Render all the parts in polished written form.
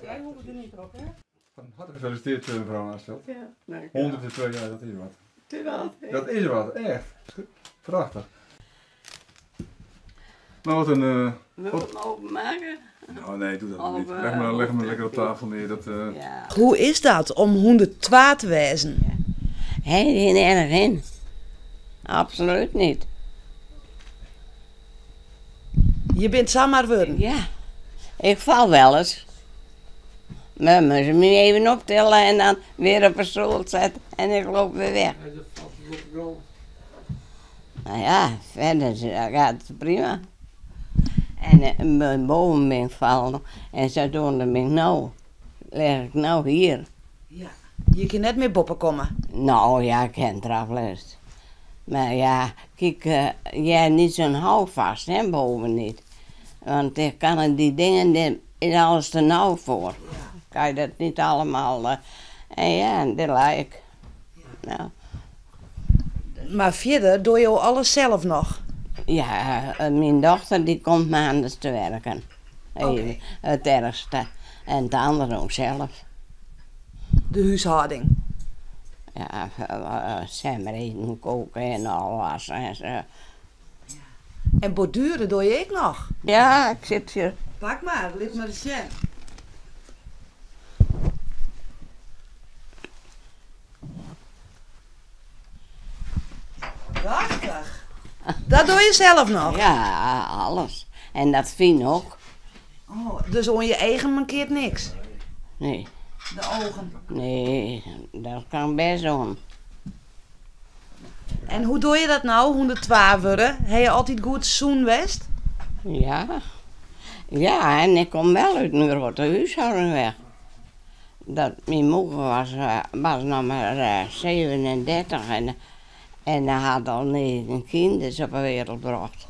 Jij hoeft er niet op, hè? Van harte gefeliciteerd, mevrouw Asveld. Ja, dank u. 102 jaar, dat is wat. Te wat, hè? Dat is wat, echt. Prachtig. Nou, wat een... Wil je hem openmaken? Nou nee, doe dat Of, niet. Leg maar, leg maar lekker op hoeft het tafel neer. Dat, Ja. Hoe is dat om 102 te wezen? Hij geen erg in. Absoluut niet. Je bent zomaar worden. Ja, ik val wel eens. Maar moet ze me even optillen en dan weer op een stoel zetten en ik loop weer weg. Ja, dat valt op de grond. Nou ja, verder gaat het prima. En mijn boven ben ik vallen en zo doen ben ik nou. Leg ik nou hier. Ja. Je kan net meer boppen komen. Nou ja, ik ken traplust. Maar ja, kijk, jij hebt niet zo'n houvast, hè, boven niet. Want ik kan die dingen, die is alles te nauw voor. Kan je dat niet allemaal... en ja, dit lijkt. Nou. Maar verder doe je alles zelf nog? Ja, mijn dochter die komt maandags te werken. Oké. Even, het ergste. En het andere ook zelf. De huishouding? Ja, zeg maar eten, koken en al wassen en zo. En borduren doe je ook nog? Ja, ik zit hier. Pak maar, laat maar eens zien. Prachtig. Dat doe je zelf nog? Ja, alles. En dat vind ik ook. Oh, dus om je eigen mankeert niks? Nee. De ogen? Nee, dat kan best om. En hoe doe je dat nou, 112 worden? Heb je altijd goed zoen west? Ja. Ja, en ik kom wel uit een grote huishouding weg. Dat, mijn moeder was nog maar 37 en hij had al 9 kinderen op de wereld gebracht.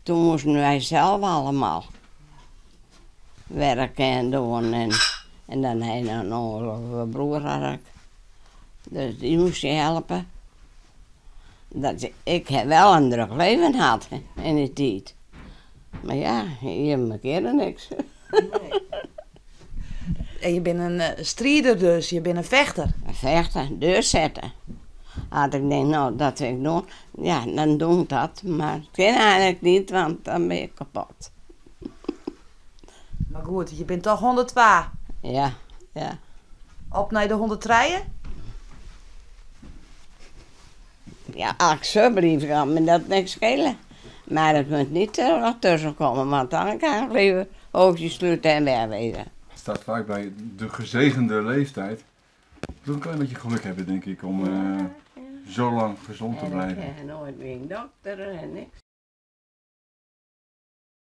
Toen moesten wij zelf allemaal werken en doen. En dan had hij nog een broer had ik. Dus die moest je helpen. Dat, ik heb wel een druk leven gehad in die tijd. Maar ja, je markeerde niks. Nee. En je bent een strijder dus, je bent een vechter. Een vechter, deurzetten. Had ik denk, nou, dat wil ik doen. Ja, dan doe ik dat. Maar het kan eigenlijk niet, want dan ben je kapot. Maar goed, je bent toch 102? Ja, ja. Op naar de 103? Ja, alsjeblieft, kan me dat niks schelen. Maar het moet niet er nog tussen komen, want dan kan ik liever oogjes sluiten en wegwezen. Het staat vaak bij de gezegende leeftijd. Je moet een klein beetje geluk hebben, denk ik, om zo lang gezond te En ik blijven. heb nooit meer een dokter en niks.